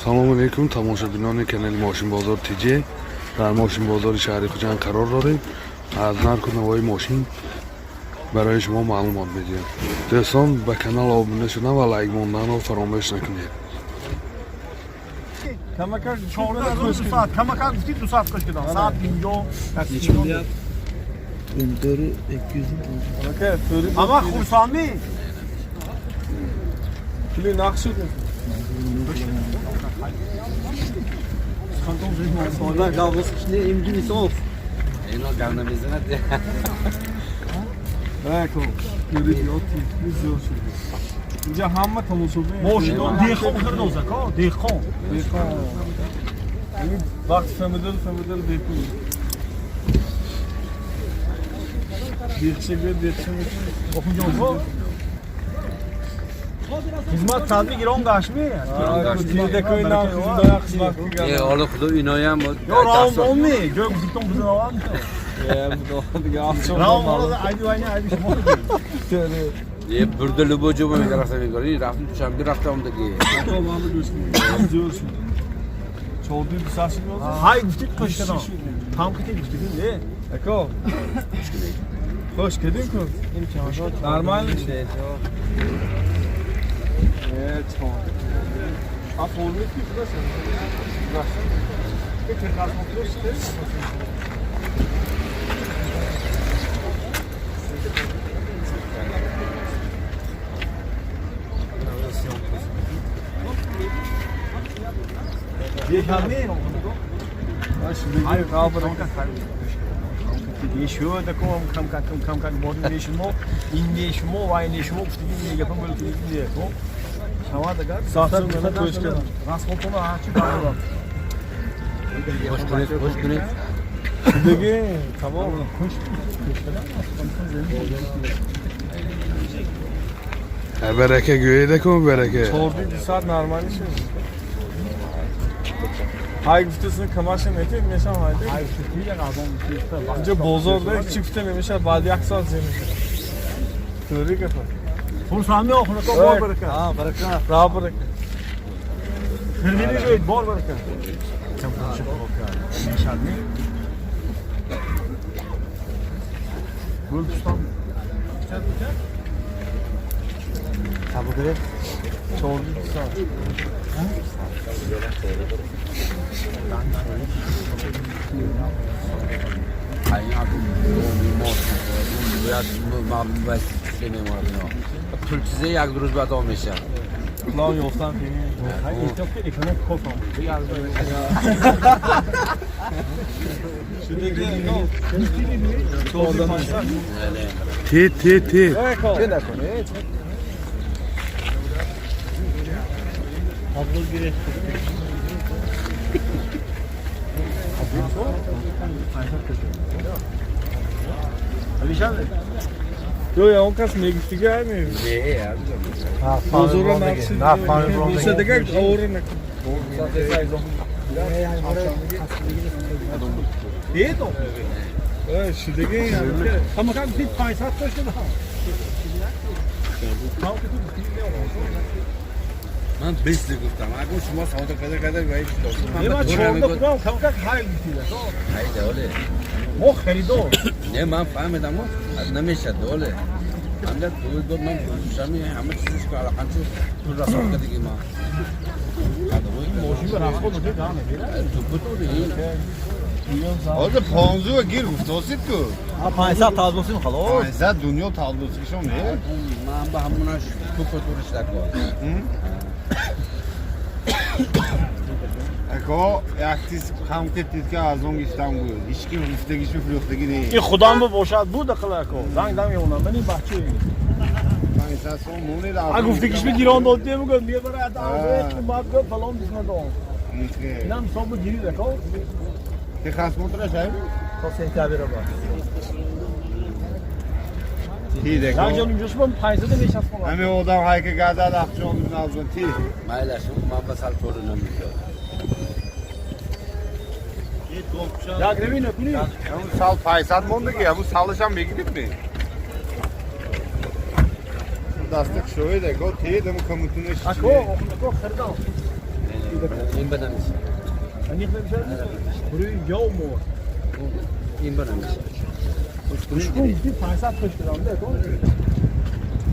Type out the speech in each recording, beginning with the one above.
Салому алейкум, тамошобинони канали Мошинбозор ТЖ. Дар мошинбозори шаҳри Хуҷанд қарор дорем. Аз нарху навои мошин барои шумо маълумот медиҳем. Дӯстон, ба канал обуна шудан ва лайк монданро фаромӯш накунед. Камакак 14 2 соат, камакак гуфти 2 соат қиш кардам. Соат 50. Ама хурсандӣ? Пули нақд шуд. اینا گم نمیزند. Инҷа ҳама тамошобин. Мошинон деҳқон хирдоза ко, деҳқон. Деҳқон. Вақти фамидал фамидал бепул. Деҳча гӯяд, деҳча мекунад. Охунҷон ко. Хизмат садри гирон гашми? Тирдакои нав хизмат хизмат یه حالا خدا اینایی هم Ё раом омми, ҷой гуфтитон бизанавам. Раом ҳоло айби вайни айби шумо. یه برده لبو جو میگرفتم میگاری رفتم دوشنبه رفتم دیگه. Зӯр шуд. Чорду дусад шуд ҳозир? Ҳай гуфтит қиш кардам. Там кити гуфтидим, не? Ако. Хуш кардим ку? Нормально? Э, чор. А форми ки худаш? Ехами? Ешӯ кам кам кам кам кам бод мешумо, ин мешумо ва ин мешумо гуфтидим, не гапам бо не ко. Шавад агар Сатсам мана қӯш кардам. Расходтона ҳарчи барорад. خوش کنید خوش کنید. Шудагӣ тамом. Барака гӯеда кун, барака. Чорду дусад нормально шуд. Ҳай гуфтасин камаша метед мешам ҳайде. Ай гуфтид азон гуфтид. Инҷа бозорда ҳеч чӣ гуфта намешавад, баъд як соат зер мешавад. Тӯри гапа. Хурсандӣ охунако бор барака. А, барака. Ра барака. Хирмини гӯед бор барака. Мешадми? Гул пустам. Чорду дусад. باید ما نمیمونه اینا پول چیزه یک روز بعد آن میشه. План ёфтан қиин. Ҳай эҳтиёт ки экономик кор фаҳмид. Шудагӣ чорду панҷсад. Ти ти ти. Ё ягон кас мегуфтиги ай ме? Бозорро нақд шуд. Бошадага овора накун. Дедо. Э, шудагӣ. Камакак гуфтид 500 қиш кардам. Там кити гуфтид не من 20 گفتم اگه شما سودا کرده کرده و هیچ Не ман чорда худам камакак ҳай гуфтид. دوله Мо харидор. نه من فهمیدم نمیشه دوله من ده دو دو من شمی همه چیزش که علاقه چیز پول رساد کرده ما Мошин ба расход мекунед, да, намерад. تو بطوری Ҳозир понзу гир гуфтосид ку. 500 талбосим халос. 500 дунё талбосикишон не? من به همونش تو کتورش نکن. Ако як тиз хам кетид ки аз он гифтам гӯ. Ҳеч ким гуфтагишу фурӯхтагӣ не. Ин худам бошад буд ақал ако. Занг дам мемонам. Ман ин бача. 500 сом монед. А гуфтагиш ми гирон дод мегӯяд мебарад қимат гӯяд фалон биснадон. Инам ҳисобу гирид ако. Техосмотраш ай? То сентябрь ба. Ти деко. Як ҷон инҷо шумо 500 мешаспонад. Ҳами одам ҳайка газад ахчон назон ти. مایلش من به سر طور نمیشه. Як реви накунӣ. Ҳамун сал 500 мондаги, ҳамун салашам мегирид ми? Дастак шоед ако ти дам камутунаш. Ако, ако хирдам. Ин ба намешад. Аниқ намешад? Рӯи ёв мо. Ин ба намешад. Шумо 500 хош кардам, да, то?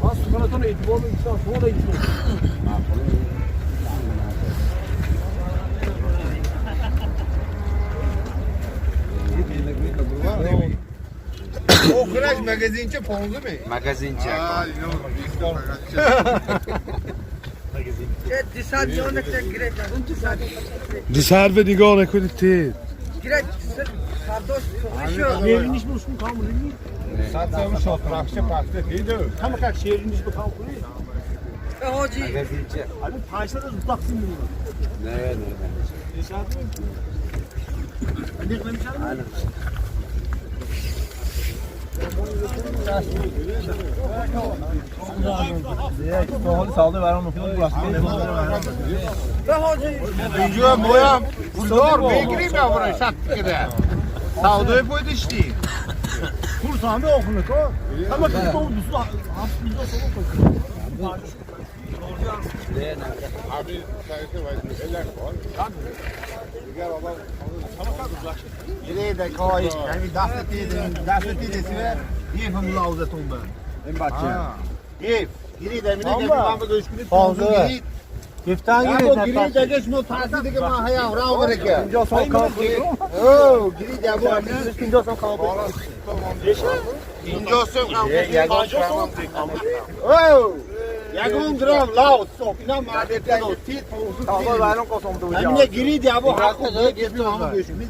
Ман суханатонро эътибор мегирифтам, шумо наэътибор. Охираш магазинча 15 ме? Магазинча. Дусар нигоҳ накунед тед. Шериниш бо шумо кам кунед? Сад сом шотрахча пахта диду. Кама как шериниш бо кам кунед? Магазинча. Ами 500 аз тақсим мекунем. Не, не, намешад. Мешад? Аниқ намешад? Инҷо моям пулдор мегирим явра шат кида. Савдои фоидашти. Курсанды охунако. Ҳама ки то 270 сомон кунед. Ягон грамм лав соп ина мардета до тит ҳамина гирид ябо ҳаққу гирифту ҳама гӯш кунед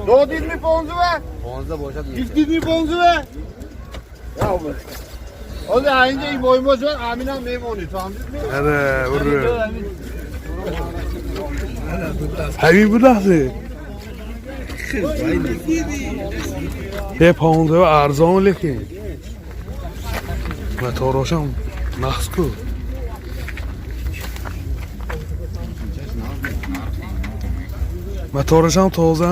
додид ми понзува 15 бошад. Гифтид ми понзува ҳозир инҷа ин бои мо шуд аминам мемонид фаҳмидед ми Аре, ура. Ҳамин буд лаҳзе. Е 15 арзон лекин. Моторошам нақс ку. Моторашам тоза?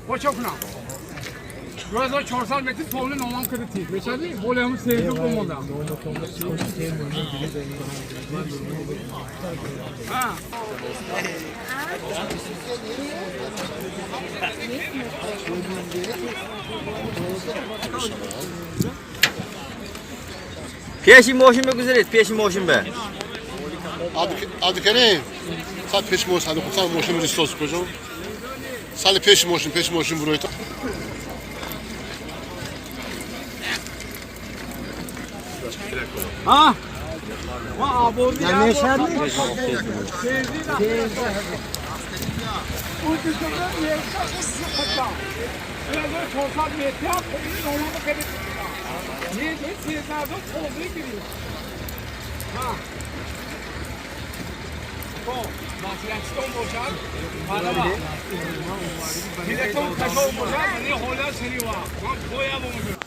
Boçokuna. 2400 метр полни номам кардити. Мешади? Боле ҳам сезду бомонда. Пеши мошин бигузаред, пеши мошин бе. Абдукарим, сал пеш мошин, сал мошин ристос куҷо? Сали пеш мошин буроид. А? Ма абоди. Намешад? 2400 метр полни номам кардити. Не, не, сезду полни гири. Ҳа. Хоб, маслиҳатчитон бошад, марҳама. Дилатон кашол бошад, мани ҳола шарива. Ман поям омӯзам.